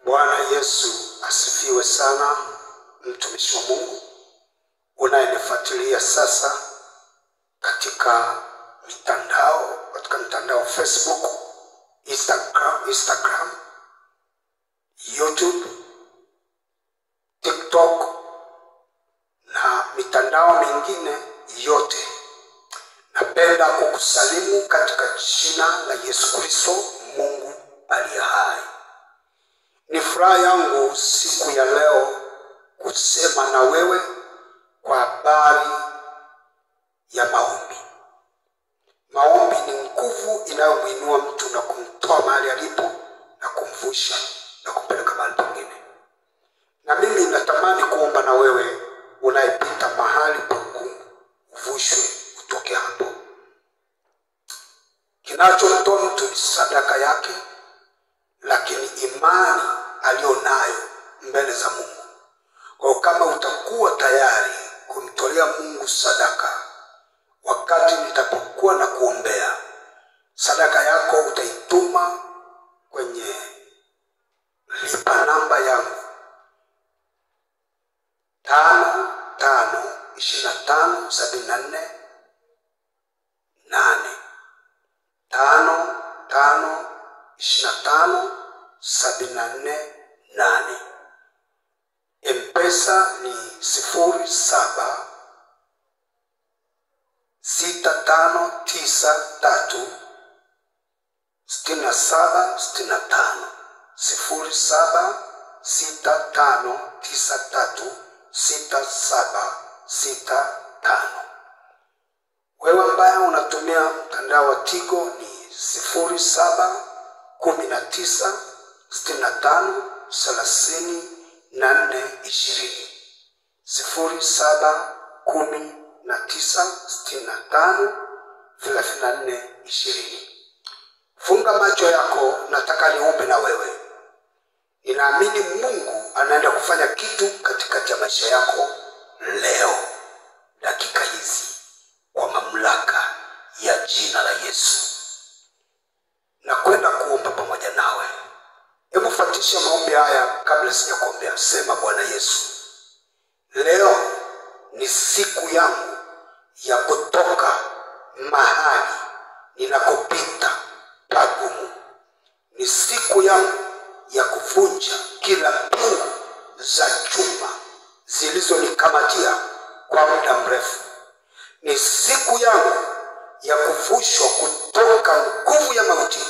Bwana Yesu asifiwe sana, mtumishi wa Mungu unayenifuatilia sasa katika mitandao, katika mtandao Facebook, Instagram, YouTube, TikTok na mitandao mingine yote. Napenda kukusalimu katika jina la Yesu Kristo, Mungu aliye hai. Ni furaha yangu siku ya leo kusema na wewe kwa habari ya maombi. Maombi ni nguvu inayomuinua mtu na kumtoa mahali alipo na kumvusha na kumpeleka mahali pengine. Na mimi natamani kuomba na wewe unayepita mahali pagumu, uvushwe utoke hapo. Kinachomtoa mtu ni sadaka yake, lakini imani alionayo mbele za Mungu. Kwa kama utakuwa tayari kumtolea Mungu sadaka, wakati nitapokuwa na kuombea, sadaka yako utaituma kwenye lipa namba yangu 5 5 25 74 8 5 5 25 74 8. M-Pesa ni 07 65 93 67 65, 07 65 93 67 65. Wewe ambaye unatumia mtandao wa Tigo ni 07 19 65 34 20, 07 19 65 34 20. Funga macho yako, nataka niombe na wewe. Ninaamini Mungu anaenda kufanya kitu katikati ya maisha yako leo, dakika hizi, kwa mamlaka ya jina la Yesu. Nakwenda kuomba pamoja nawe. Hebu fuatisha maombi haya kabla sijakuombea. Sema: Bwana Yesu, leo ni siku yangu ya kutoka mahali ninakopita pagumu. Ni siku yangu ya kuvunja kila pingu za chuma zilizonikamatia kwa muda mrefu. Ni siku yangu ya kuvushwa kutoka nguvu ya mauti.